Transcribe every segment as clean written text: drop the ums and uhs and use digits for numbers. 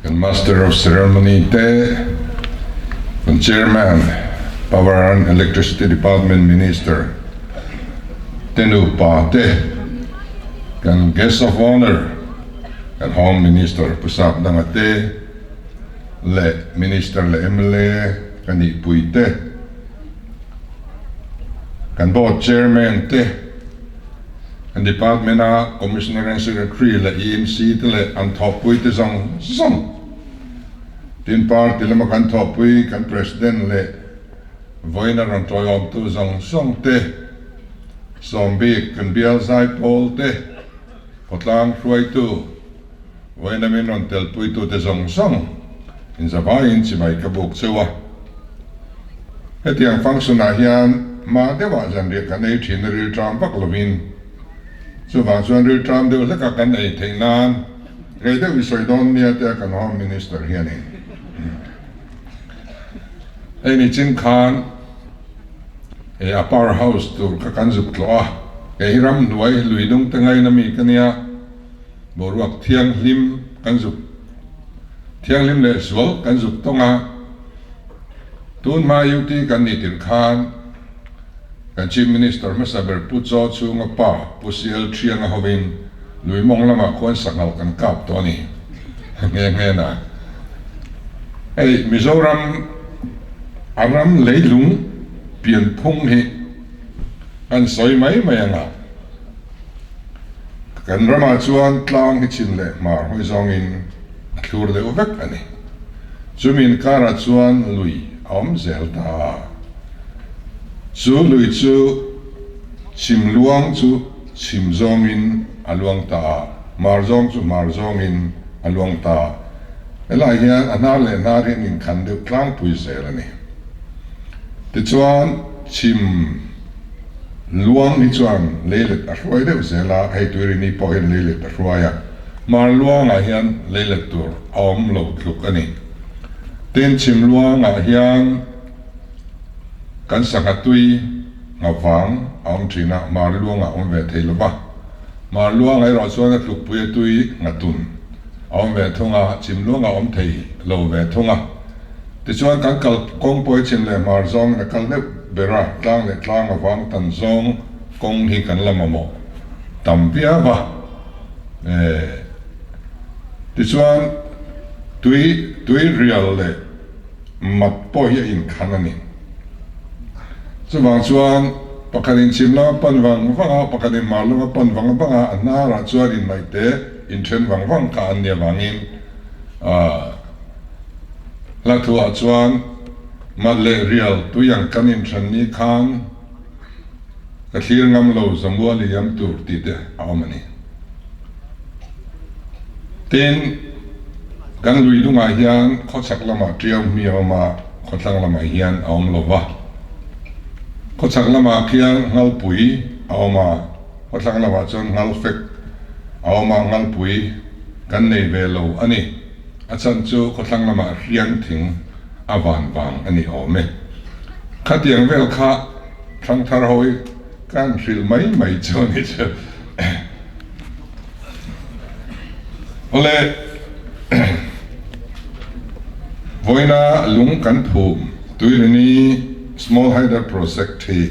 Kan Master of Ceremony te, kan Chairman, Power and Electricity Department Minister te nupa te, kan Guest of Honour, kan Home Minister Pu Sapdanga te leh Minister leh mla ka nihpui te, kan Board Chairman te, An department a Commissioner and Secretary leh EMC te leh an thawhpui te zawng zawng tin party lama kan thawhpui kan President leh vawiin a rawn tawiawmtu zawng zawng te, sawmbik kan bial zaipawl te, khawtlang hruaitu vawiin a min rawn telpuitu te zawng zawng inzavaiin chibai ka buk cheu a. Hetiang function ah hian hma deuhah zanriah kan ei thin a rilṭam vak lovin, chuvang chuan rilṭam deuh hleka kan ei theih nan rei deuh i sawi dawn nia tia kan Home Minister hianin hei ni chin khan he a power house tur kha kan zuk tlawh a, kei hi ramhnuai lui dung te ngaina mi ka nia, boruak thianghlim kan zuk thianghlim leh zual kan zuk tawng a. Tun hma UT kan nih tirh khan kan Chief Minister hmasa ber Pu Chaw chhunga pa Pu CL Thianga hovin lui mawng lamah khuan sanghal kan kap tawh a ni nghe nghe na. Hei Mizoram a ram leilung pianphung hi kan sawi mai mai anga kan ramah chuan tlang hi chin leh hmar hawi zawngin a thlur deuh vek a ni. Chumi inkarah chuan lui a awm zel ta a. Chu lui chu chhim luang chu chhim zawngin a luang ta a, hmar zawng chu hmar zawngin a luang ta a. Helaiah hian a hnar leh hnar hi an inkhan deuh tlangpui zel a ni. Tichuan chhim luang hi chuan leilet a hruai deuh zel a, hei Tuirini pawh hian leilet a hruai a. Hmar luangah hian leilet tur a awm lo tluk a ni. Tin, chhim luangah hian kan sangha tui nghavang a awm thin a, hmar luangah a awm ve thei lo va. Hmar luangah erawh chuan a tlukpui a tui nghatun a awm ve thung a, chhim luangah a awm thei lo ve thung a. Tichuan, kan kal kawng pawh hi chhim leh hmar zawngin a kal deuh ber a, tlang leh tlang a vang tan zawng kawng hi kan la mamawh tam viau a. Tichuan, tui tui rial leh mat pawh hi a inkhan a ni. Chuvang chuan, pakhatin chhim lama pan vang vang a, pakhatin hmar lama pan vang vang a, a hnarah chuan inmaihte inthen vang vang kha an nih avangin hla thuah chuan mat leh rial tui ang kan inthen ni khan, Ka thlir ngam lo Zamua liam tur tih te a awm a ni. Tin, kan lui dungah hian khawchhak lamah ṭiau hmi a awm a, khawthlang lamah hian a awm lo va. Khawchhak lamah khian Ngalpui a awm a, khawthlang lamah chuan Ngalfek a awm a, Ngalpui kan nei ve lo a ni. A chhan chu khawthlang lamah hriang thing a van vang a ni awm e. Khatiang vel kha Thangthar ho hi ka han hrilh mai mai chu a ni chu. Awle, vawiina lung kan phum Tuirini Small Hydel Project hi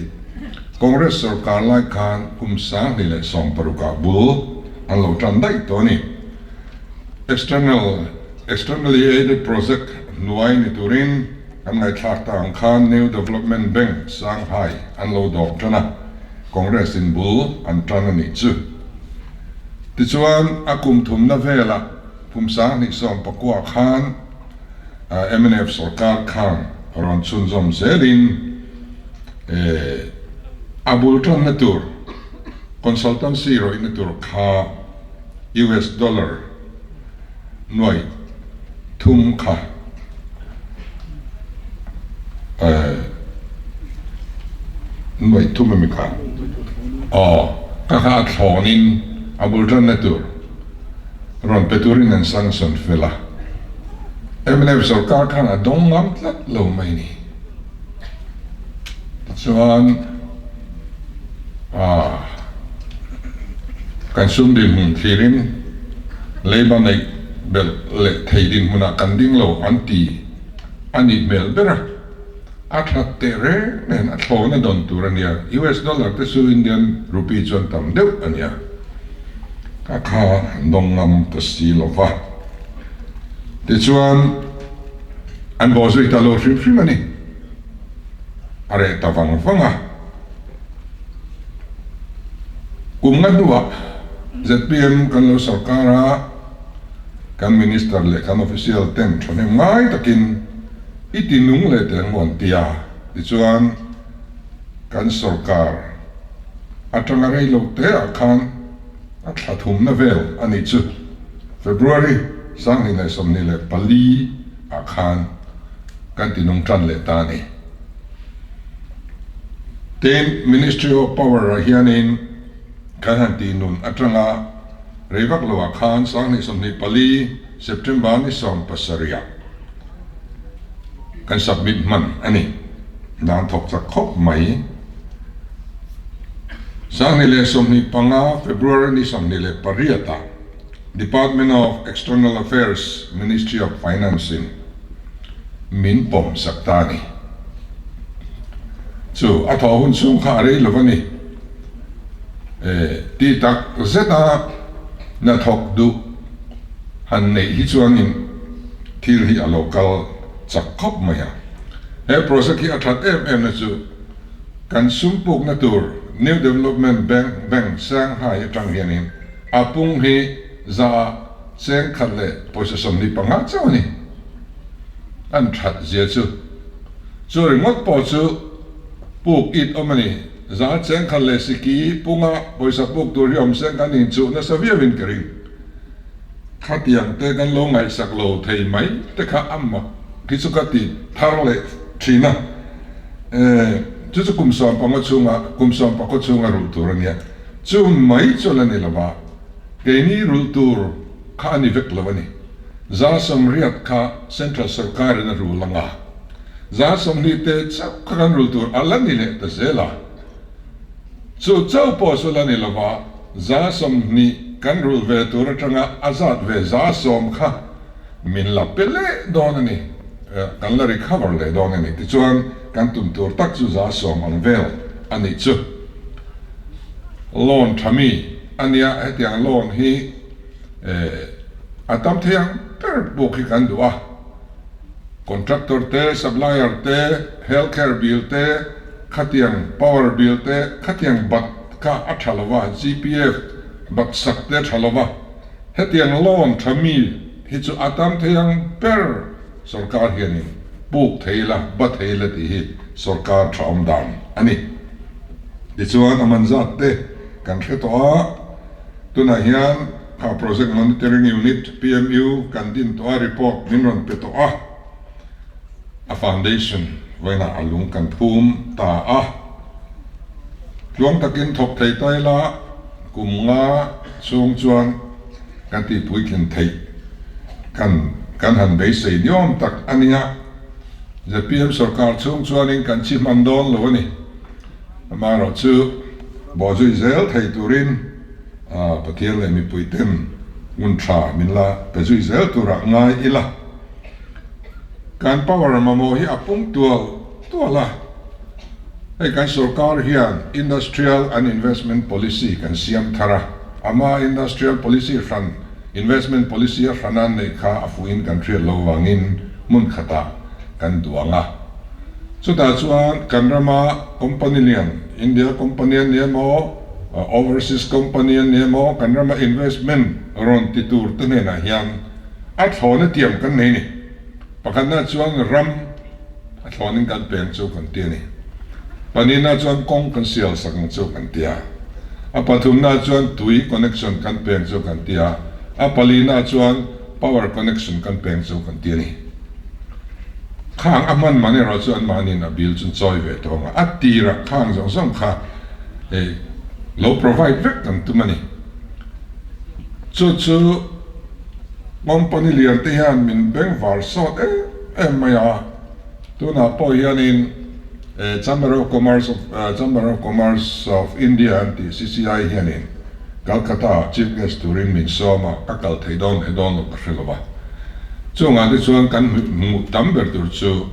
Congress sorkar lai khan kum 2016 ah bul an lo tan daih tawh a ni. External Externally Aided Project hnuai ni turin Kan ngaihthlak ta ang khan New Development Bank Shanghai an lo dawp tan a, Congress in bul an tan a nih chu. Tichuan, a kum thumna velah kum 2019 khan mnf sorkar khan rawn chhunzawm zelin a bul tanna tur consultancy rawihna tur kha US dollar nuai thum kha nuai thum emi kha aw ka kha a thlawnin a bul tanna tur rawn pe turin an sanction fel a, mnf sorkar khan a dawng ngam tlat lo mai ni. Tichuan ah kan sum dinhmun thlirin leiba neih. belh leh thei dinhmunah kan ding lo an ti a nih hmel ber a. A that teh reng nen a thlawna dawn tur a nia. US dollar te chu Indian rupee chuan tam deuh a nia. Ka kha an dawng ngam ta si lo va. Tichuan an bawh zui ta lo hrim hrim a ni. A reh ta vang vang a. Kum nga hnuah zpm kan lo sorkar a, kan minister leh kan official ten thahnem ngai takin I ti nung leh teh ang an ti a, tichuan kan sorkar atanga rei lo te ah khan a thla thumna vel a nih chu February 2024 ah khan kan ti nung tan leh ta a ni. Tin, Ministry of Power ah hianin kan han ti nun atanga rei vak lo ah khan 2024 September ni 17 ah Kan submit hman a ni. Dan thawk chak khawp mai. 2025 February ni 28 ah Department of External Affairs, Ministry of Finance in min pawm sak ta a ni. Chu a thawh hun chhung kha a rei lo a ni. Ti tak zet a hnathawk duh han neih hi chuanin thil hi a lo kal chak khawp mai a. He project hi a that em em na chu kan sum pukna tur New Development Bank Bank Shanghai atang hianin a pung hi za cheng khat leh pawisa 25 chauh a ni. An that zia chu chu ringawt pawh chu puk it awm a ni. Za cheng khat leh siki punga pawisa puk tur hi awm seng kan inchuh nasa viauin ka ring. Khatiang te kan lo ngaihsak lo thei mai te kha a mak hi chu ka ti thar leh thin a, chu chu kum 15 chhunga kum 10 chhunga rulh tur a nia, chu mai chu la ni lo va, keini rulh tur kha a ni vek lo a ni. 80% kha Central Sorkarin a rul ang a, 20% te chauh kha kan rulh tur a la ni leh ta zel a, chu chauh pawh chu la ni lo va. 20% kan rulh ve tur atanga a zat ve 10% kha min la pe leh dawn a ni, kan la recover leh dawn a ni. Tichuan kan tum tur tak chu 10% ang vel a nih chu. Loan tha mi a nia, hetiang loan hi a tam thei ang ber puk hi kan duh a. Contractor te, supplier te, health care bill te, khatiang power bill te, khatiang bat kha a tha lo va, GPF bat sak te a tha lo va, hetiang loan tha mi hi chu a tam thei ang ber sorkar hianin puk thei ila, ba thei ila tih hi sorkar tha awm dan a ni. Tichuan a man zat te kan hre tawh a, tunah hian kha Project Monitoring Unit, PMU, kan din tawh a, report min rawn pe tawh a. A foundation vawiinah a lung kan phum ta a, tluang takin thawk thei ta ila kum nga chhung chuan kan tih puitlin theih kan kan han beisei niawm tak a nia. Zpm sorkar chhung chuanin kan chi hman dawn lo a ni. Amaherawhchu bawhzui zel thei turin Pathian leh mipuiten hun tha min la pe zui zel turah ngai ila. Kan power mamawh hi a pung tual tual a, hei kan sorkar hian Industrial and Investment Policy kan siam thar a, ama Industrial Policy hran, Investment Policy a hran an neih kha a fuhin kan hriat lo vangin hmun khatah kan duang a. Chutah chuan kan rama company lian, India company an ni emaw, overseas company an ni emaw, kan rama investment rawn ti tur te hnenah hian, A thlawna tiam kan nei ni. Pakhatna chuan ram a thlawnin kan peng chu kan ti a ni. Pahnihna chuan kawng kan sial sak ang chu kan ti a. A pathumna chuan tui connection kan peng chu kan ti a. A palina chuan power connection kan peng chu kan ti a ni. Khang a hman man erawh chu anmahniin a bill chu an chawi ve tawh ang a. A tirah khang zawng zawng kha lo provide vek kan tum a ni. Chu chu. Company lian te hian min beng var sawt em em mai a, tunah pawh hianin Chamber of Commerce of Chamber of Commerce of India an tih CCI hianin Calcutta ah Chief Guest turin min sawm a, ka kal thei dawn leh dawn lo ka hre lo va. Chungah te chuan kan hmuh tam ber tur chu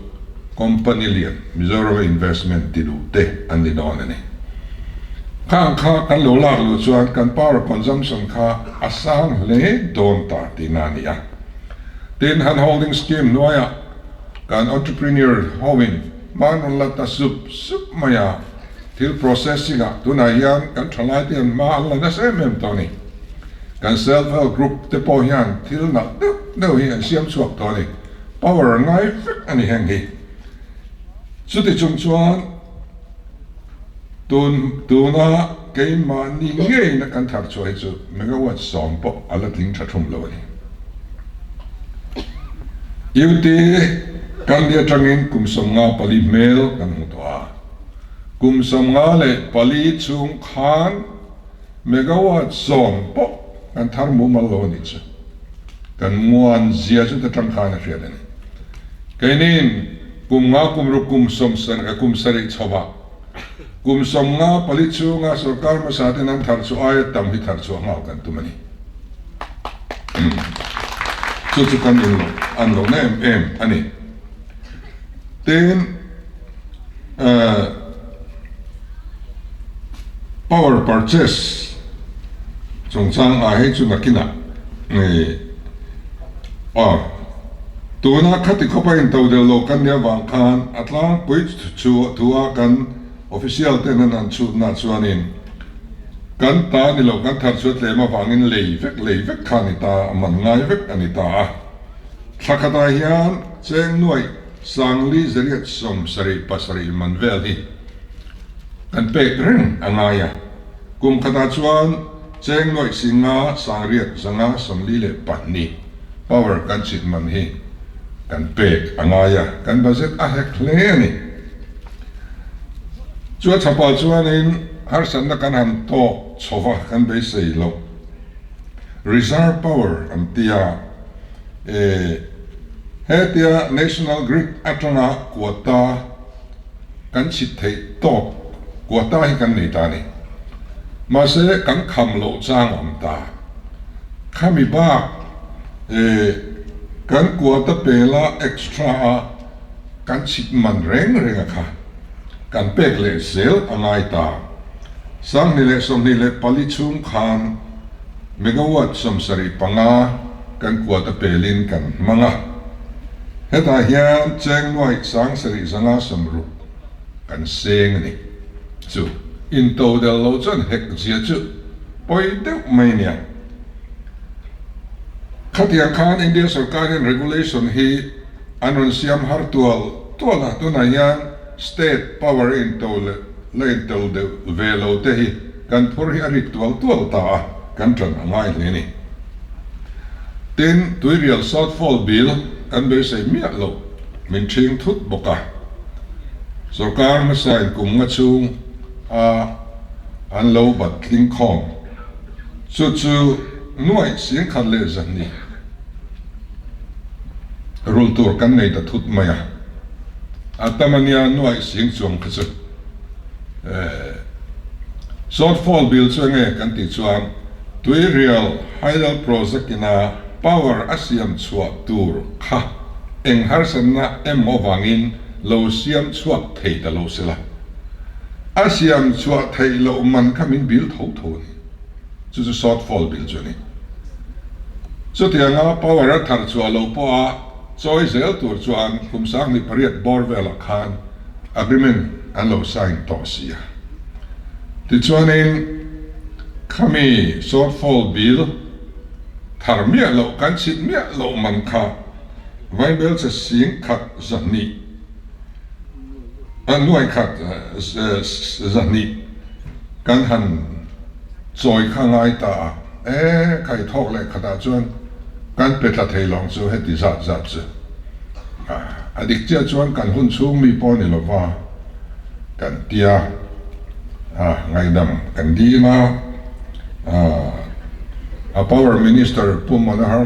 company lian Mizorama investment ti duh te an ni dawn a ni. Khang kha kan lo lak luh chuan kan power consumption kha a sang hle dawn ta tihna a ni a. Tin, han holding scheme hnuaiah kan entrepreneur hoin hman rawn la ta sup sup mai a, thil processing ah tunah hian kan thalai te hian hma an la nasa em em tawh a ni. Kan self help group te pawh hian thil nalh deuh deuh hi an siam chhuak tawh a ni. Power ngai vek a ni heng hi. Chuti chung chuan tun tuna keimahni ngeina kan thar chhuah hi chu megawatt sawm pawh a la tling tha thum lo a ni. UT kan ni atangin kum 54 hmel kan hmu tawh a. Kum 54 chhung khan Megawatt 10 pawh kan thar mumal lo a nih chu. Kan muan zia chu ta tang khan a hriat a ni. Keiniin kum nga kum ruk kum sawm kum sarih chhovah kum 54 chhunga sorkar hmasa ten an thar chu aia tam hi thar chhuah nghal kan tum a ni. Chu chu kan in loh an lohna em em a ni. Tin, Power purchase chungchang ah hei chu nakinah aw tuna khati khawpa intodel lo kan nia vang khan a tlangpui chu thu a kan official ten an han chhutna chuanin kan ta ni lo kan thar chu a tlem avangin lei vek lei vek kha a ni ta a man ngai vek a ni ta a thla khatah hian cheng nuaih Sangli zariat 77 man vel hi kan pek reng a ngai a, kum khatah chuan cheng nuaih singa sangriat 542 power kan chhit man hi kan pek a ngai a, kan budget a hek hle a ni. Chu a chhapah chuanin harsatna kan han tawk chho va kan beisei loh reserve power an tia. E, hetia National Grid atanga quota kan chhit theih tawk quota hi kan nei ta a ni. Mahse kan kham loh chang a awm ta. Khami bak e, kan quota pela extra a kan chhit man reng reng a kha kan pek leh zel a ngai ta. 2024 chhung khan Megawatt 75 kan kuat a pelin kan hmang a, hetah hian cheng nuaih 7560 kan seng a ni. Chu intodel lo chuan hek zia chu pawi deuh mai nia. Khatiang khan India sorkar hian regulation hi an rawn siam har tual tual a, tunah hian state power into la intel deuh ve lo te hi kan phur hi a rit tual tual ta a, kan ṭan a ngai hle a ni. Tin, tuirial shortfall bill kan beisei miah loh min ṭhing thut bawk a, sorkar hmasain kum nga chhung a an lo bat tling khawm chu chu nuaih 1100 rul tur kan nei ta thut mai a, a tam a nia nuaih sing chuang kha chu. Shortfall bill chu enge kan tih chuan Tuirial Hydel Project ina power a siam chhuah tur kha eng harsatna emaw avangin lo siam chhuak thei ta lo sela. A siam chhuah theih loh man kha min bill tho tho a ni. Chu chu shortfall bill chu a ni. Chutianga power a thar chhuah loh pawha chawi zel tur chuan kum 2008 bawr velah khan agreement an lo sign tawh si a. Tichuanin khami shortfall bill thar miah loh kan chhit miah loh man kha vaibelchhe 1200 a 1200 kan han chawi kha ngai ta a. E khai thawk leh khatah chuan kan pe tla thei lawng chu heti zat zat chu. A dik chiah chuan kan hun chhung mi pawh ni lova kan tia a, ngaihdam kan dil a, a Power Minister Pu Manohar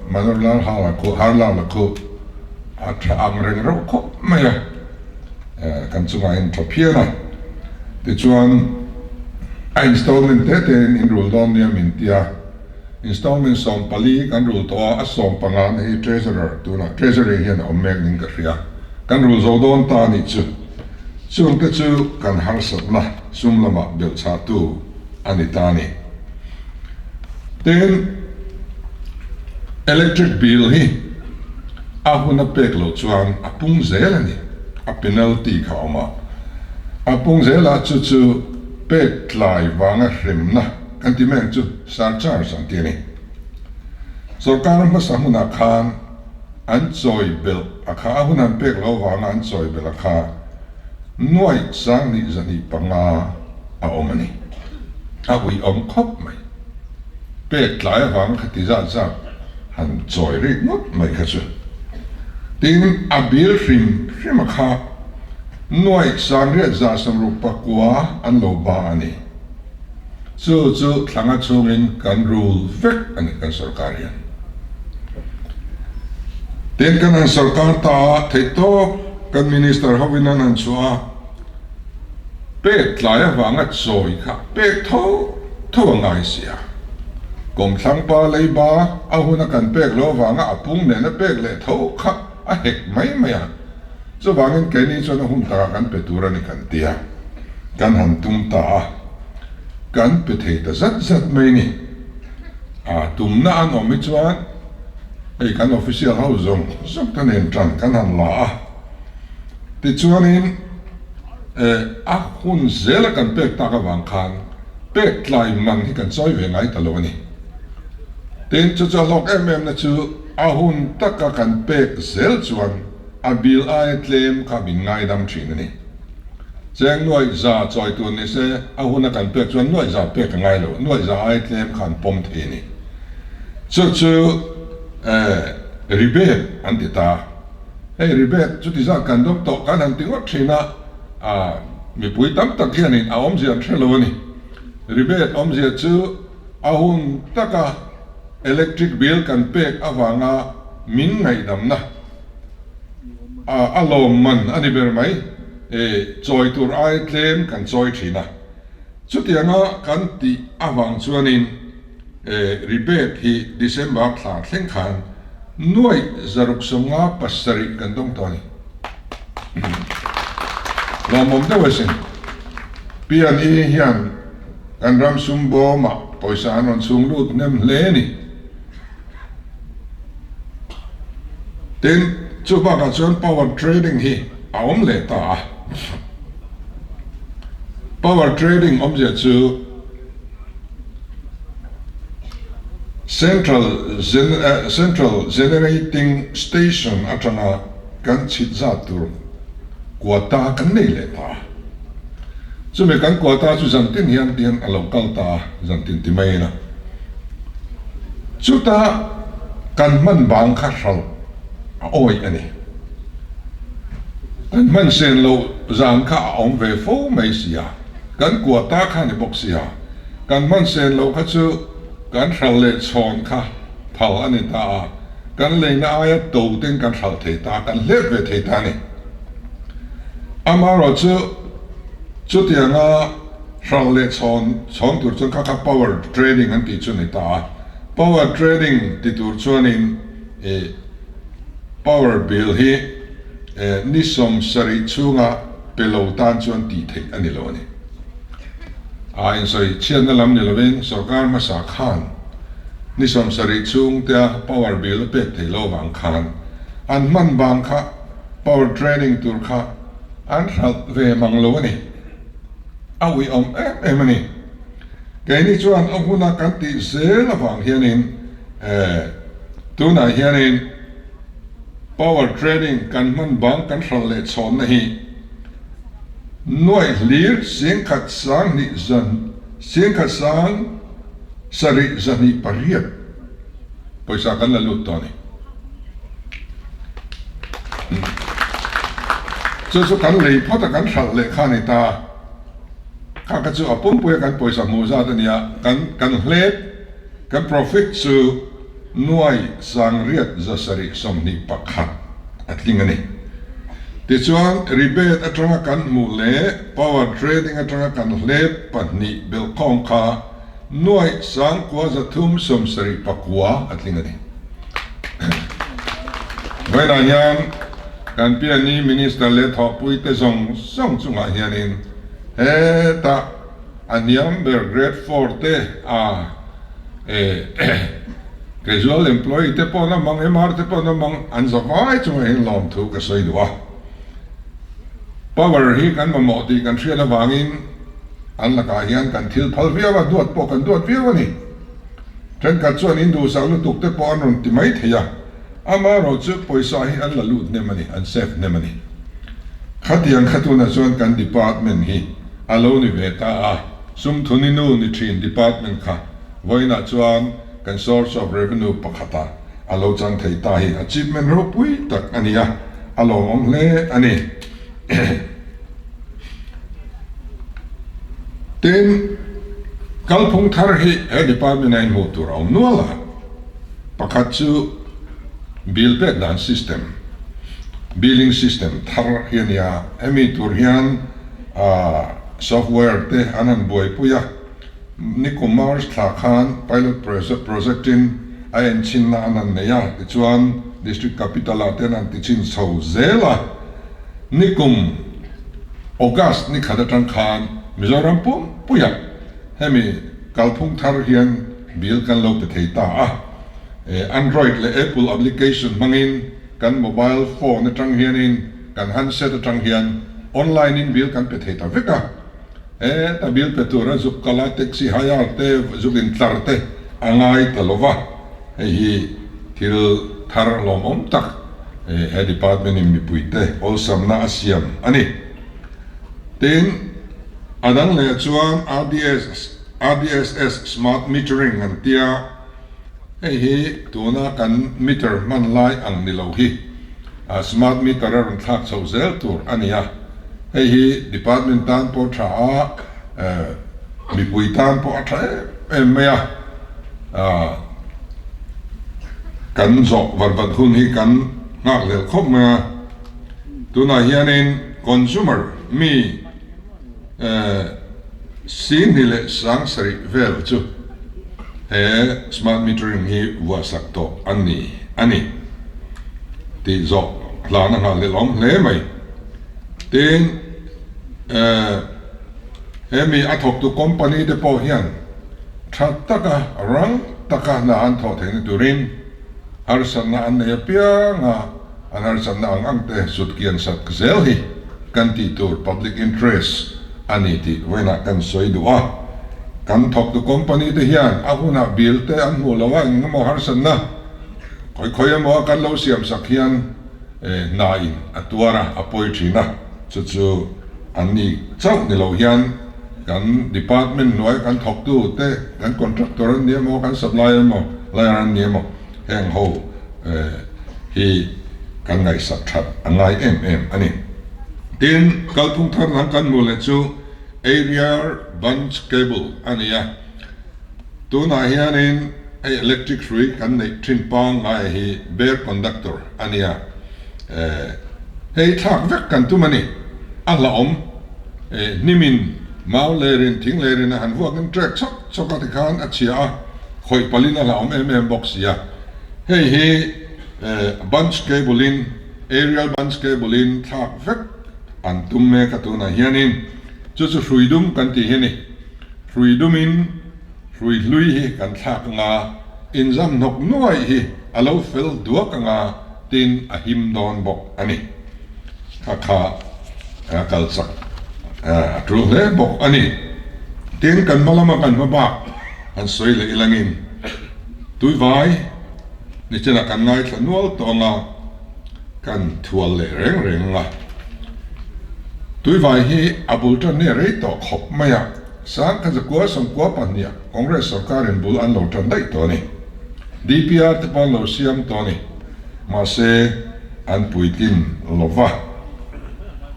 Manohar Lal khu Harlal khu a tha ang reng reuh khawp mai a, kan chungah hian tha phian a, tichuan a installment te te in inrul dawn nia min tia. Installment 14 kan rul tawh a, a 15 na hi Treasurer tunah Treasury hian a awm mek ning ka hria. Kan rul zo dawn ta anih chu. Chungte chu kan harsatna sum lamah belhchhahtu a ni ta a ni. Tin, electric bill hi a hun a pek loh chuan a pung zel a ni. A penalty kha a awm a. A pung zelah chu chu pek tlai vanga hremna kan ti mai ang chu, surcharge an ti a ni. Sorkar hmasa hmunah khan an chawi belh a kha, a hun an pek loh avanga an chawi belh a kha nuaih 10 25 a awm a ni. A uiawm khawp mai. Pek tlai avanga khati zat zat han chawi rik ngawt mai kha chu. Tin, a bil hrim hrim a kha nuaih 969 an lo ba a ni. Chu chu thlanga chhungin kan rul vek a ni kan sorkar hian. Tin, kan han sorkar ta a, theihtawp kan minister hovin an han chhuah a, Pek tlai avanga chawi kha pek tho tho a ngai si a. Kawmthlangpa leiba a huna kan pek lo avanga a pung nena pek leh tho kha a hek mai mai a. Chuvangin keini chuan a hun takah kan pe tur a ni kan ti a, kan han tum ta a, kan pe thei ta zat zat mai ni. A tumna an awm hi chuan hei kan official ho zawng zawng te nen tan kan han la a. Tichuanin a hun zela kan pek tak avang khan pek tlai man hi kan chawi ve ngai ta lo a ni. Tin, chu chu a hlawk em em na chu a hun taka kan pek zel chuan a bil aia tlem kha min ngaidam thin a ni. Cheng nuaih za chawi tur ni se a huna kan pek chuan nuaih za pek a ngai lo, nuaih za aia tlem kha an pawm thei a ni. Chu chu rebate an ti ta. Hei rebate chuti zat kan dawng tawh kan han ti ngawt thin a, ah mipui tam tak hianin a awmzia an hre lo a ni. Rebate awmzia chu a hun taka electric bill kan pek avanga min ngaihdamna a lawm man a ni ber mai, eh chawi tur ai tlem kan chawi thin a. Chutianga kan tih avang chuanin rebate hi December thla thleng khan nuaih 657 kan dawng tawh a ni. Lawmawm deuh asin. P&E hian kan ram sum bawmah pawisa an rawn chhung lut hnem hle a ni. Tin, chu bakah chuan power trading hi a awm leh ta a. Power trading awmzia chu Central Central Generating Station atanga kan chhit zat tur quota kan nei leh ta a. Chumi kan quota chu zantin hian tihian a lo kal ta a, zantin ti mai ila. Chuta kan hman bang kha hralh a awih a ni. Kan hman sen loh zan kha a awm ve fo mai si a, kan quota kha a ni bawk si a, kan hman sen loh kha chu kan hralh leh chhawn kha phal a ni ta a, kan leina aia to ten kan hralh thei ta, kan hlep ve thei ta a ni. Amaherawhchu chutianga hralh leh chhawn chhawn tur chuan kha kha power trading an tih chu a ni ta a, power trading ti tur chuanin ih power bill hi ni 70 chhunga pe lo tan chuan tih theih a ni lo a ni. A insawi chhiatna lam ni lovin sorkar hmasa khan ni 70 chhung tea power bill a pek theih lo avang khan an hman bang kha power trading tur kha an hralh ve mang lo a ni. A uiawm em em a ni. Keini chuan a huna kan tih zel avang hianin tunah hianin power trading kan hman bang kan hralh leh chhawnna hi nuaih hlir 10 sang hnih zan 10 sang 7 2 8 pawisa kan la lut tawh a ni. Chu chu kan lei phawt a kan hralh leh kha a ni ta. Kha kha chu a pumpuia kan pawisa hmuh zat a nia, kan kan hlep, kan profit chu nuai 900 7 21 a tling a ni. Tichuan rebate atanga kan hmuh leh power trading atanga kan hlep pahnih belhkhawm kha. Nuaih sangkua 379 a tling a ni. Vawiinah hian kan piani Minister leh thawhpuite zawng zawng chungah hianin hetah a hniam ber Grade Four te a casual employee te pawh an awm ang, MR te pawh an awm ang, an zavai chungah hian lawmthu ka sawi duh a. Power hi kan mamawh tih kan hriat avangin an lakah hian kan thil phal viau a, duat pawh kan duat viau a ni. Thenkhat chuan in duhsak lutuk te pawh an rawn ti mai thei a, amaherawh chu pawisa hi an la lut hnem a ni, an save hnem a ni. Khatiang kha tunah chuan kan department hi a lo ni ve ta a, sumthuni nu ni thin department kha vawiinah chuan kan source of revenue pakhata a lo chang thei ta hi achievement ropui tak a ni a, a lawmawm hle a ni. Tin, kalphung thar hi he department a inhmuh tur a awm nual a, pakhat chu bill pek dan system, billing system thar hi a ni a, hemi tur hian software te an han buaipui a, Nikum March thla khan pilot project in a enchhinna an han nei a, tichuan District Capital ah te an han tichhin chho zel a. Nikum August ni khat atang khan Mizoram pumpuiah hemi kalphung thar hian bill kan lo pe thei ta a. Android leh Apple application hmangin kan mobile phone atang hianin kan handset atang hian online in bill kan pe thei ta vek a. Heta bill pe tura zuk kal a, taxi hire te, zuk intlar te a ngai ta lo va, hei hi thil thar lawmawm tak he department in mipuite awlsamna a siam a ni. Tin, a dang leh chuan RDS, RDSS smart metering an tia, Hei hi tuna kan meter hman lai ang ni lo hi smart meter a rawn thlak chho zel tur a ni a, hei hi department tan pawh tha a, mipui tan pawh a tha em em mai a, kan zawh vat vat hun hi kan nghak hlel khawp mai a, tunah hianin consumer mi Sihni leh Sangsarih vel chu he smart metering hi vuahsak tawh an ni a ni tih zawh hlan a nghahhlelh awm hle mai. Tin, hemi a thawktu company te pawh hian tha taka rang taka hna an thawh theihna turin harsatna an nei apiang a, An harsatna ang ang te sut kian sat zel hi kan tih tur public interest a ni tih vawiinah kan sawi duh a. Kan thawktu company te hian a hunah bill te an hmuh lo a, eng emaw harsatna khawi khawi emaw a kan lo siam sak hian hna in a tuar a, a pawi thin a, chu chu an ni chauh ni lo hian kan department hnuaia kan thawktu te, kan contractor an ni emaw, kan supplier emaw, liar an ni emaw heng ho hi kan ngaihsak that a ngai em em a ni. Tin, kalphung thar dang kan hmuh leh chu Aerial Bunch Cable a ni a, tunah hianin hei electric hrui kan neih thin pangngai hi bare conductor a ni a, hei thlak vek kan tum a ni, a hlauhawm hnimin mau lerin thing lerin a han vuakin trek chawk chawk a tikhan a chhia a, khawih palin a hlauhawm em em bawk si a. Hei hi bunch cable in, aerial bunch cable in thlak vek an tum mek a tunah hianin chu chu hrui dum kan tih hi a ni. Hrui dumin hrui hlui hi kan thlak anga inzam hnawk nuaih hi a lo fel duak anga tin a him dawn bawk a ni. Kha kha a kal chak a tul hle bawk a ni. Tin kan hma lama kan hma bak han sawi leh ilangin Tuivai nichinah kan ngaithla nual tawh anga kan thual leh reng reng anga Tuivai hi a bul tan nge rei tawh khawp mai a, Sangkhajakua sawmkua pahniha Congress sorkarin bul an lo tan daih tawh a ni. DPR te pawh an lo siam tawh a ni. Mahse, an puitlin lo va.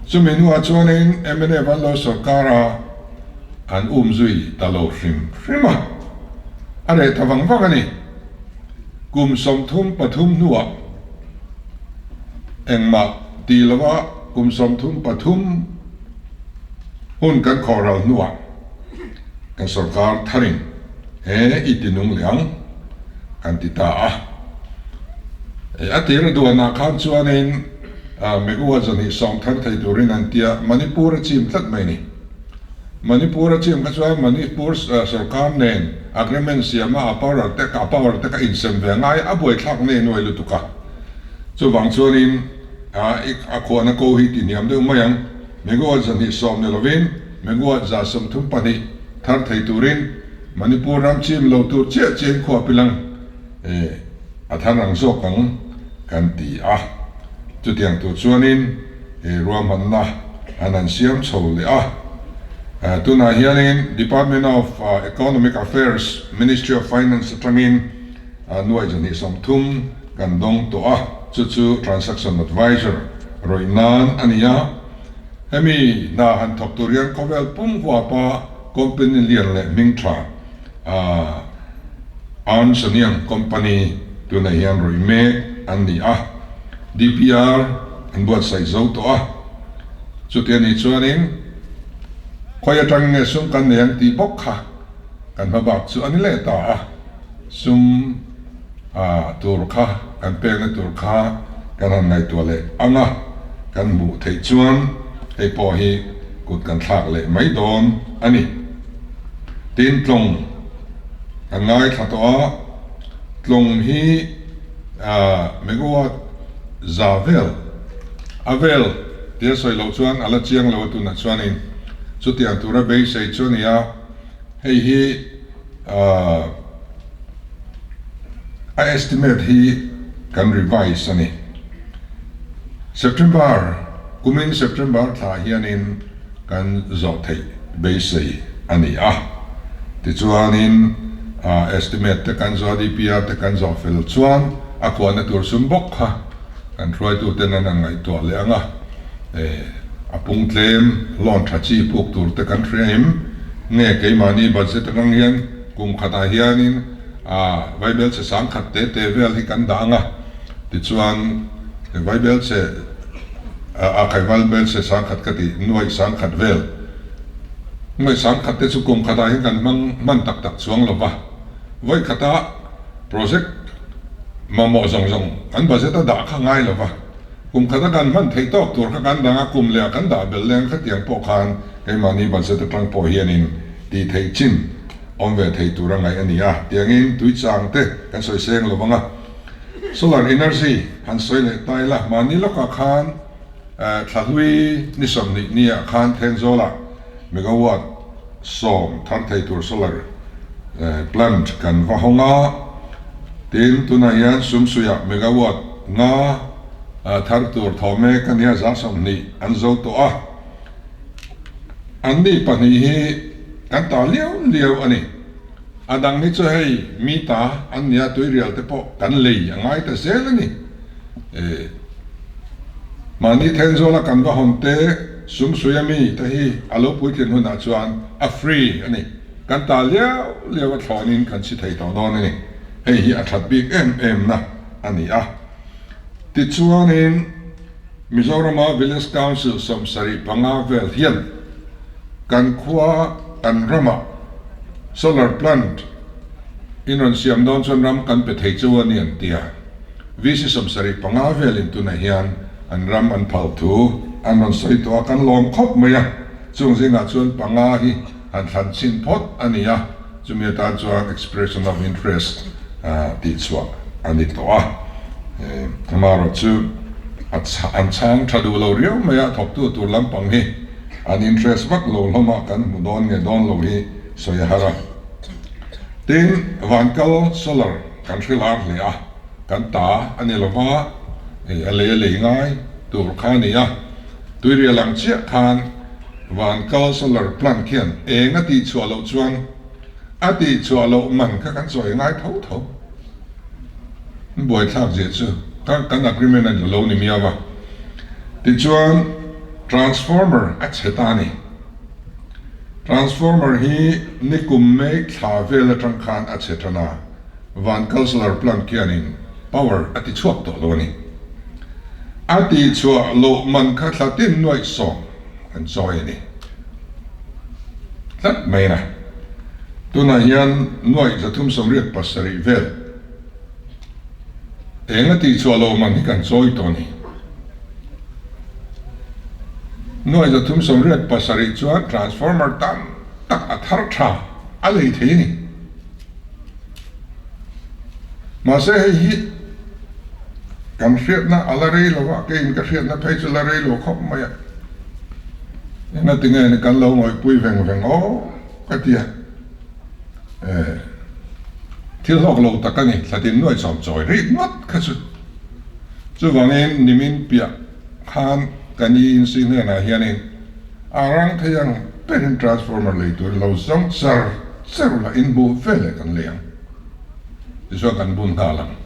Chumi hnuah chuanin mnf an lo sorkar a, an um zui ta lo hrim hrim a. A reh ta vang vang a ni. Kum 33 hnuah engmah ti lova kum 33 hun kan khawhral hnuah kan sorkar tharin. He i ti nung leh ang kan ti ta a. A tir duanah khan chuanin megawatt zahnih sawm thar thei turin an ti a, Manipur a chim tlat mai a ni. Manipur a chim kha chuan Manipur sorkar nen agreement siama a power te a power te kha insem ve ngai a buaithlak nei nuai lutuk a. Chuvang chuanin a khuahna ko hi ti hniam deuh mai ang. Megawatt 210 ni lovin megawatt 132 thar thei turin Manipur ram chim lo tur chiah chiahin khua pilang a thar ang zawk ang kan ti a. Chutiang tur chuanin ruahmanna an han siam chho leh a. Tunah hianin Department of Economic Affairs, Ministry of Finance atangin nuaih 230 kan dawng tawh a, chu chu Transaction Advisor rawih nan a ni a. Hemi hna han thawk tur hian khawvel pum huapa company lian leh hming tha Ernst and Young company tunah hian rawih mek an ni a, DPR an buatsaih zo tawh a. Chuti a nih chuanin khawi atang nge sum kan nei ang tih bawk kha kan hmabak chu a ni leh ta a. Sum tur kha kan pekna tur kha kan han ngaihtuah leh ang a, kan hmuh theih chuan hei pawh hi kut kan thlak leh mai dawn a ni. Tin tlawng kan ngaithla tawh a, tlawng hi megawatt za vel a vel tia sawi loh chuan a la chiang lo a tunah chuanin chutiang tura beisei chu a ni a, hei hi. A estimate hi kan revise a ni. September, kumin September thla hianin kan zawh theih beisei a ni a. Tichuanin estimate te kan zawh a, DPR te kan zawh fel chuan a kuahna tur sum bawk kha kan hruaituten an han ngaihtuah leh ang a. A pung tlem loan tha chi puk tur te kan hria em? Nge keimahni budget atang hian kum khatah hianin Vaibel chhe sangkhat te te vel hi kan dah ang a, tichuan Vaibel chhe a khai Vaibel chhe sangkhat ka tih nuaih sangkhat vel nuaih sangkhat te chu kum khatah hian kan hmang hman tak tak chuang lo va, vawi khata project mamawh zawng zawng kan budget a dah kha ngai lo va. Kum khata kan hman theih tawk tur kha kan dang a, kum leh ah kan dah belh leng khatiang pawh khan keimahni budget atang pawh hianin tih theih chin awm ve thei tur a ngaih a ni a, tiangin tui chang te kan sawi seng lo vang a. Solar energy han sawi leh ta ila, mahni lawkah khan thlahlui ni 20 ni ah khan Thenzawlah megawatt 10 thar thei tur solar plant kan va hawng a, tin tunah hian Sumsuiah megawatt 5 thar tur thaw mek a nia, 20 an zo tawh a, anni pahnih hi kan ta liau liau a ni. A dang hi chu hei mi ta an nia, tuirial te pawh kan lei a ngai ta zel a ni. Mahni Thenzawla kan va hawn te Sumsuia mi te hi a lo puitlin hunah chuan a free a ni. Kan ta liau liau a thlawnin kan si thei tawh dawn a ni. Hei hi a that bik em em na a ni a. Tichuanin Mizorama Village Council 75 vel hian kan khua kan ramah solar plant in rawn siam dawn chuan ram kan pe thei chu a ni an ti a. VC 75 velin tunah hian an ram an phal thu an rawn sawi tawh a, kan lawm khawp mai a, chung zingah chuan panga hi han thlan chhin phawt a ni a, chumi atan chuan expression of interest tih chhuah a ni tawh a, amaherawh chu an chhang tha duh lo riau mai a, thawktu tur lampang hi an interest vak lo hlawm a, kan hmu dawn nge dawn lo hi sawi a har a. Tin, Vankal solar kan hre lar hle a, kan ta a ni lova, hei a lei a lei ngai tur kha a ni a, tuirial ang chiah khan Vankal solar plant khian eng a tih chhuah loh chuan a tih chhuah loh man kha kan chawi ngai tho tho. Buaithlak zia chu kha kan agreement a lo ni miau a. Tichuan transformer a chhe ta a ni. Transformer hi nikum May thla vel atang khan a chhe tan a, Vankal solar plant khianin power a ti chhuak tawh lo a ni. A ti chhuah loh man kha thla tin nuaih 10 an chawi a ni tlat mai a. Tunah hian nuaih 387 vel eng a tihchhuah lo man hi kan chawi tawh a ni. Nuaih 387 chuan transformer tam tak a thar tha a lei thei a ni. Mahse hei hi kan hriatna a la rei lo a, keiin ka hriatna phei chu la rei lo khawp mai a. Engatinge ni kan lo ngawihpui veng veng aw ka ti a. Eh, thil hlawk lo tak a ni, thlatin nuai chawm chawi rik ngawt kha chu. Chuvangin nimin piah khan ka ni insi hnenah hianin a rang thei ang berin transformer lei turin lo zawng char char la inhmuh veleh kan lei ang. Tichuan kan bun nghal ang.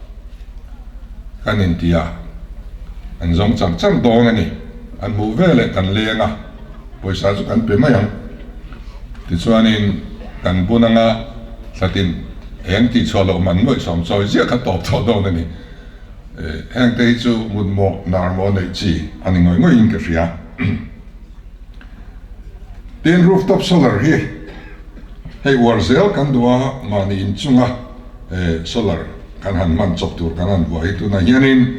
Kan inti a, an zawng char char dawn a ni. An hmuh veleh kan leng a, pawisa chu kan pe mai ang. Tichuanin kan bun anga thlatin eng tihchhuah loh man nuaih sawm chawi ziah kha tawp tawh dawn a ni. Heng te hi chu mutmawh nar maw neih chi a ni ngawih ngawih in ka hria. Tin rooftop solar hi hei uar zel kan duh a, mahni inchunga solar kan han hman chawp tur kan han vuah hi tunah hianin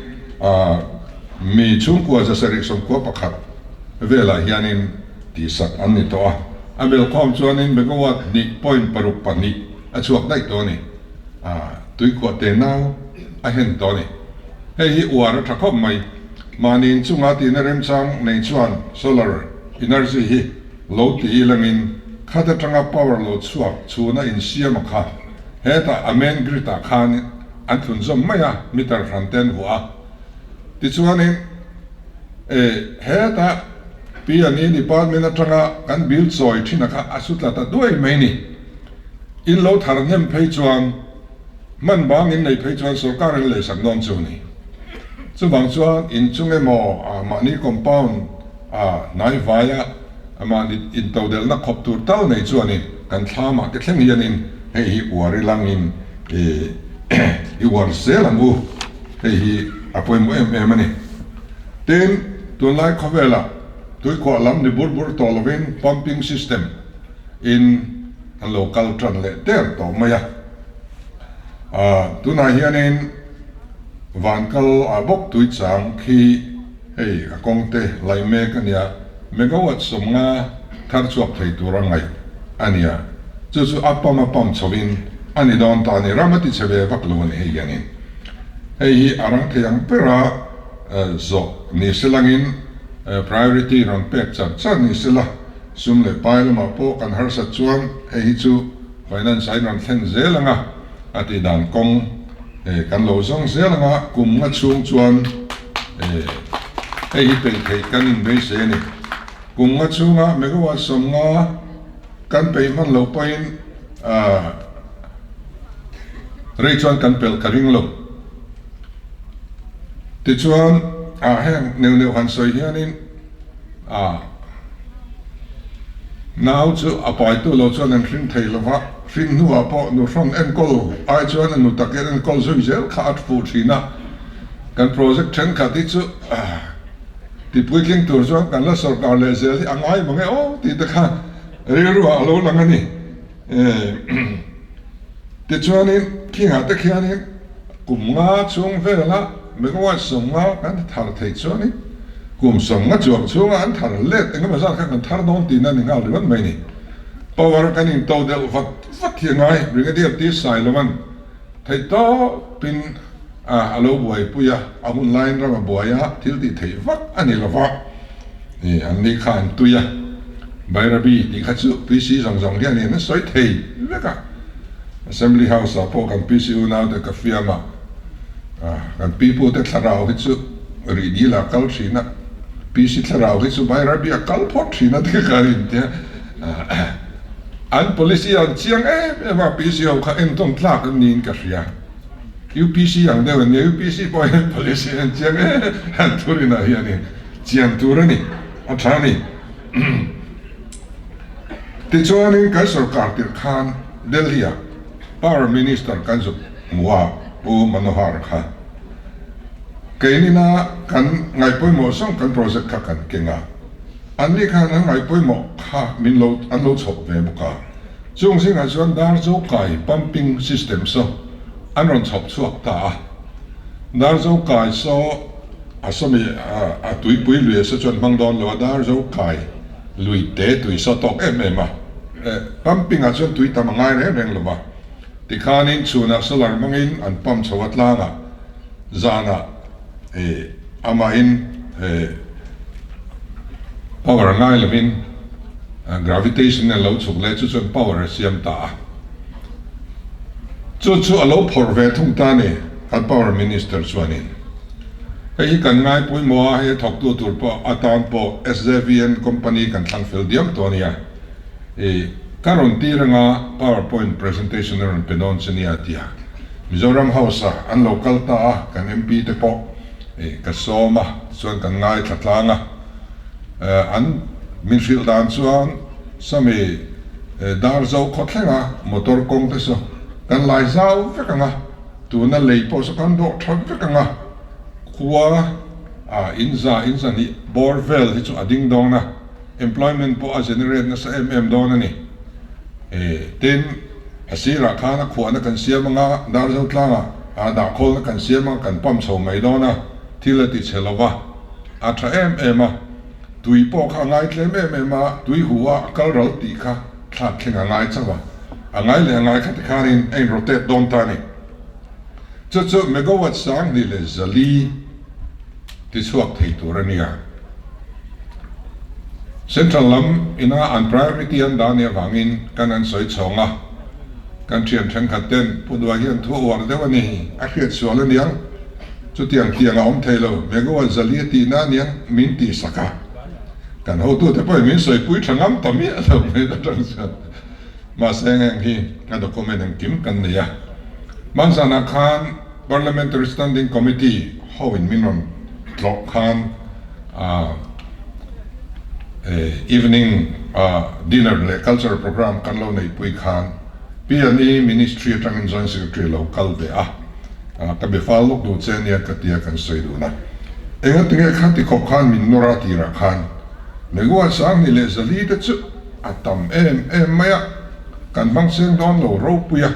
mi chhungkua zasarih 11 velah hianin tihsak an ni tawh a, a belkhawm chuanin megawatt hnih point paruk pahnih a chhuak daih tawh a ni. Tuikhuah te nau a hen tawh a ni. Hei hi uar a tha khawp mai. Mahni inchunga tihna remchang nei chuan solar energy hi lo ti ilangin khat atanga power lo chhuak chhuna insiam a kha. Hetah a main grid ah khan an thlunzawm mai a, meter hran te an vuah a. Tichuanin e hetah P&E department atanga kan bill chawi thin a kha a su tla ta duai mai ni. In lo thar hnem phei chuan hman bang in nei phei chuan sorkar in leisak dawn chu a ni. Chuvang chuan in chung emaw ah mahni compound ah hnai vaia mahni intodelhna khawp tur tal nei chuanin kan thlamah te thleng hianin hei hi uar i langin i uar zel ang u. Hei hi a pawimawh em em a ni. Tin, tunlai khawvelah tuikhuah lam ni bur bur tawh lovin pumping system in an lo kal tan leh der tawh mai a. Tunah hianin van kal ah bawk tui chang khi hei a kawng te lai mek a nia, megawatt 50 thar chhuak thei tur a ngaih a nia. Chu chu a pump a pump chho in a ni dawn ta a ni, ram a ti chhe ve vak lo a ni hei hianin. Hei hi a rang thei ang bera zawh ni selangin priority rawn pek char char ni sela. Sum leh pai lamah pawh kan harsat chuan hei hi chu finance a inrawn thlen zel ang a, a tih dan kawng kan lo zawng zel ang a, kum nga chhung chuan hei hi peih theih kan inbeisei a ni. Kum nga chhunga megawatt 50 kan peih hman loh pawhin rei chuan kan pelh ka ring lo. Tichuan heng neuh neuh han sawi hianin, A nau chu a paitu lo chuan an hring thei lo va, hring hnuah pawh nu hrawn enkawl ai chuan a nu takin enkawl zui zel kha a fuh thin a. Kan project thenkhat hi chu ti puitling tur chuan kan la sawrkar leh zel hi a ngai mang e aw tih te kha rilruah a lo lang a ni. Tichuanin khingah te khianin kum nga chhung vela megawatt 50 kan thar theih chuanin kum 50 chuang chhunga an thar let engemaw zat kha kan thar dawn tihna a ni nghal ringawt mai a ni. Power kan into deuh vat vat hi a ngai, Brigadier T Sailovan theihtawpin a lo buaipui a, a hun laiin ram a buai a, thil tih theih vak a ni lova, an ni kha an tui a, Bairabi tih kha chu PC zawng zawng hian in a sawi thei vek a, Assembly House ah pawh kan PC unaute ka fiam a, kan pipute thlarau hi chu rih dil ah kal thin a, PC thlarau hi chu Bairabi a kal phawt thin a tih ka rin tia, an policy an chiang em em a, PC ho kha entawn tlak an niin ka hria. UPC ang deuh an nia, UPC pawh hian policy an chiang e an thurinah hianin chian tur a ni, a tha a ni. Tichuanin kan sorkar tirh khan Delhi-ah Power Minister kan zuk hmu a, Pu Manohar kha. Keinina kan ngaihpawimawh zawng kan project kha kan keng a, anni khan an ngaihpawimawh kha min lo an lo chhawp ve bawk a. Chung zingah chuan Darzo kai pumping system saw an rawn chhawp chhuak ta a. Darzo kai saw a sawmi a tuipui lui a saw chuan hmang dawn lo a, Darzo kai lui te tui saw tawk em em a. Pumping ah chuan tui tam a ngai reng reng lo va. Tikhanin chhunah solar hmangin an pump chho a tlangah zanah amahin power a ngai lovin gravitation a lo chhuk leh chu chuan power a siam ta a. Chu chu a lo phawrh ve thung ta a ni kan power minister chuanin. Hei hi kan ngai pawimawh a, hei a thawktu tur pawh atan pawh SJVN company kan thlang fel diam tawh a nia. Ka rawn tir anga power point presentation a rawn pe dawn che nia tia Mizoram House a an lo kal ta a, kan MP te pawh ka sawm a, tichuan kan ngaithla tlang a, an min hrilh dan chuan Sami Darzo khaw thlenga motor kawng te saw kan lai zau vek ang a, tuna lei pawh saw kan dawh tha vek ang a, khua ah inza inzahnih bawr vel hi chu a ding dawn a. Employment pawh a generate nasa em em dawn a ni. Tin, a sirah khan a khuahna kan siam anga, Darzo tlangah a dahkhawlna kan siam anga kan pump chho mai dawn a, thil a ti chhe lo va, a tha em em a. Tui pawh kha a ngai tlem em em a, tui hu a a kal ral tih kha thlak thleng a ngai chauh a, a ngai leh a ngai kha tikhanin a in rotate dawn ta a ni. Chu chu megawatt 2400. Tichhuak thei tur a nia. Central lam ina an priority an dah nih avangin kan an sawi chhawng a, kan thian thenkhat ten Pu Duai hian thu a uar deuh a ni, a hriat sual a niang, chutiang tiang a awm thei lo, megawatt 400 a tihna a niang min tih sak a, kan hotute pawhin min sawipui tha ngam ta miah lo mai atang chuan. Mahse heng hi a document engkim kan nei a, hmanzanah khan Parliamentary Standing Committee ho in min rawn tlawh khan evening dinner leh cultural programme kan lo neihpui khan PNE Ministry atangin Joint Secretary lo kal ve a, ka be fal lawk duh che ania ka tia kan sawi dun a. Engatinge kha ti khawp khan min nawr a tirah khan Megawatt 2400 te chu a tam em em mai a, kan hmang seng dawn lo ropui a.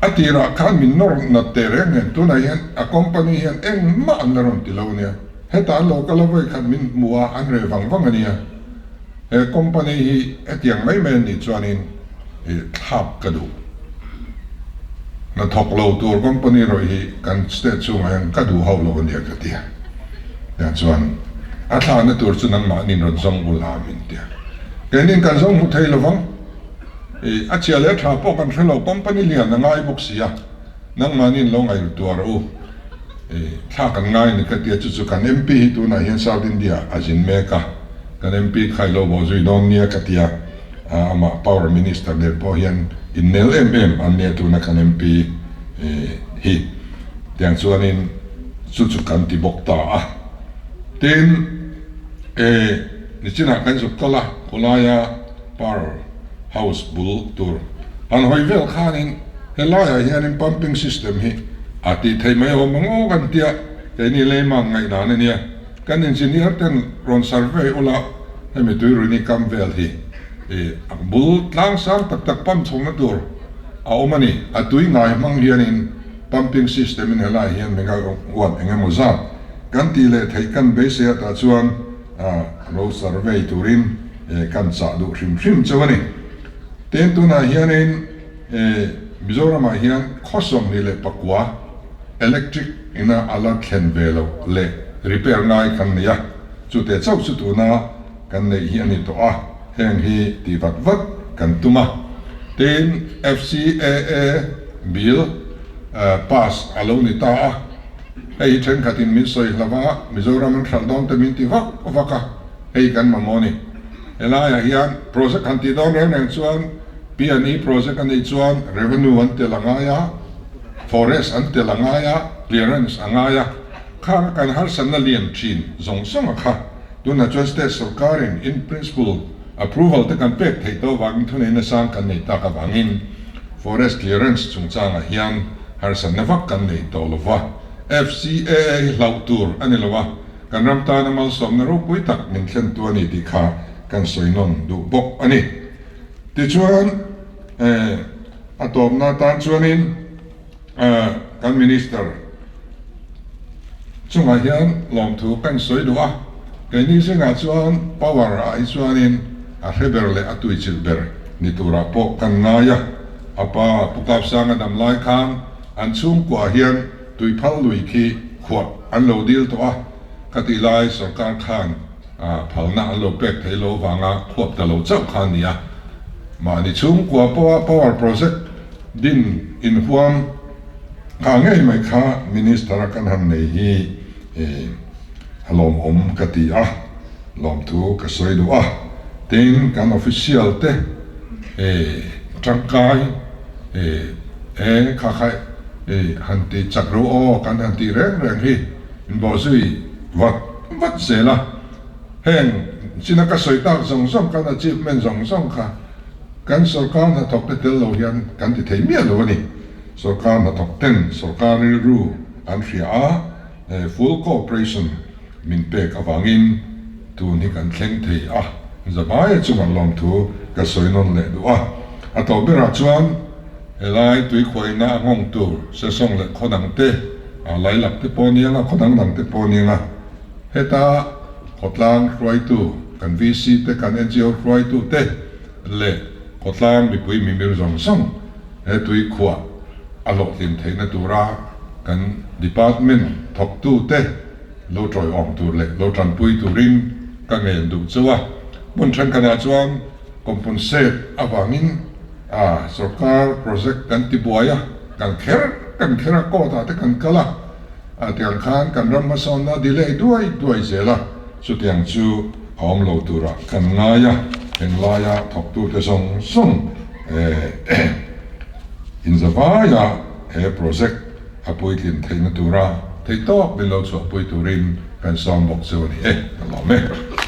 A tirah khan min nawr nat teh reng nen tunah hian a company hian engmah an la rawn ti lo ania, hetah an lo kal a vawi khat min hmu a an reh vang vang ania, he company hi hetiang mai mai an nih chuanin thlak ka duh. Hnathawk lo tur company rawih hi kan state chhungah hian ka duh hauh lo ania ka ti a, tiang chuan a thlahna tur chu nangmahniin rawn zawng ula min ti a. Keinin kan zawng hmu thei lovang. I a chhia leh tha pawh kan hre lo, company lian a ngai bawk si a, nangmahniin lo ngaih tuar u. I thla kan ngai ni ka tia, chu chu kan MP hi tunah hian South India a zin mek a, kan MP kha i lo bawh zui dawn nia ka tia, amah Power Minister nen pawh hian innel em em an nia tuna kan MP hi. Tiang chuanin chu chu kan ti bawk ta a. Tin, e. Nichinah kan zuk kal a, khawlaia Power House bul tur han hawi vel khanin helaiah hianin pumping system hi a tih theih mai awm ang aw kan tia, keini leimang ngaihdan a nia. Kan engineer ten rawn survey ula hemi tuiruini kam vel hi a bul tlang sang tak tak pump chhawkna tur a awm a ni. A tui ngai hmang hianin pumping system in helaiah hian megawatt eng emaw zat kan tih leh theih kan beisei atah chuan a lo survey turin kan chah duh hrim hrim chauh a ni. Tin, tunah hianin Mizoramah hian khaw 29 electric ina a la thlen ve loh leh repair ngai kan nei a, chute chauh chu tuna kan neih hi a ni tawh a, heng hi tih vat vat kan tum a. Tin, FCAA bill pass a lo ni ta a. Hei hi thenkhatin min sawi hlauh a, Mizoram an hralh dawn te min ti vak vak a, hei kan mamawh a ni. Helaiah hian project han tih dawn reng reng chuan P&E project a nih chuan revenue an tel a ngai a, forest an tel a ngai a, clearance a ngai a, khang a kan harsatna lian thin zawng zawng a kha. Tunah chuan state sorkarin in principle approval te kan pek theih tawh avangin thuneihna sang kan nei tak avangin forest clearance chungchangah hian Harsatna vak kan nei tawh lo va, FCAA hi hlauh tur a ni lo a, kan ram tana malsawmna ropui tak min thlentu a ni tih kha kan sawi nawn duh bawk a ni. Tichuan, a tawpna atan chuanin kan Minister chungah hian lawmthu kan sawi duh a, keini zingah chuan power ah hi chuanin a hre ber leh a tuichilh ber ni turah pawh kan ngai a, a pa Pu Kapsanga dam lai khan an chhungkuaah hian tuiphal lui khi khuah an lo dil tawh a, ka tih lai sorkar khan phalna an lo pek thei lo vanga khuap ta lo chauh kha a ni a. Mahni chhungkua pawha power project din inhuam kha ngei mai kha minister a kan han nei hi a lawmawm ka ti a, lawmthu ka sawi duh a. Tin, kan official te tangkai e kha kha han ti chak ro aw kan han tih reng reng hi inbawhzui vat vat zel a. Heng china ka sawi tak zawng zawng kan achievement zawng zawng kha kan sorkar hnathawk te tel lo hian kan ti thei miah lo a ni. Sorkar hnathawk ten sorkar rilru an hria a, full cooperation min pek avangin tun hi kan thleng thei a, Zabaia chungah lawmthu ka sawi nawn leh duh a. A tawp berah chuan helai tuikhuaina a nghawng tur sesawng leh khaw dang te, lailak te pawh aniang a, khaw dang dang te pawh aniang a, heta khawtlang hruaitu kan VC te, kan NGO hruaitu te leh khawtlang mipui mimir zawng zawng he tuikhuah a hlawhtlin theihna tura kan department thawktu te lo tawiawm tur leh lo tanpui turin ka ngen duh chauh a. Hmun thenkhatah chuan compensate avangin a sorkar project kan ti buai a, kan kher kan kher a, court ah te kan kal a, a tiang khan kan ram hmasawnna delay duai duai zel a, chutiang chu a awm lo turah kan ngai a, englaia thawktute zawng zawng inzavaia he project a puitlin theihna tura theihtawp min lo chhuahpui turin kan sawm bawk chu a ni e, ka lawm e.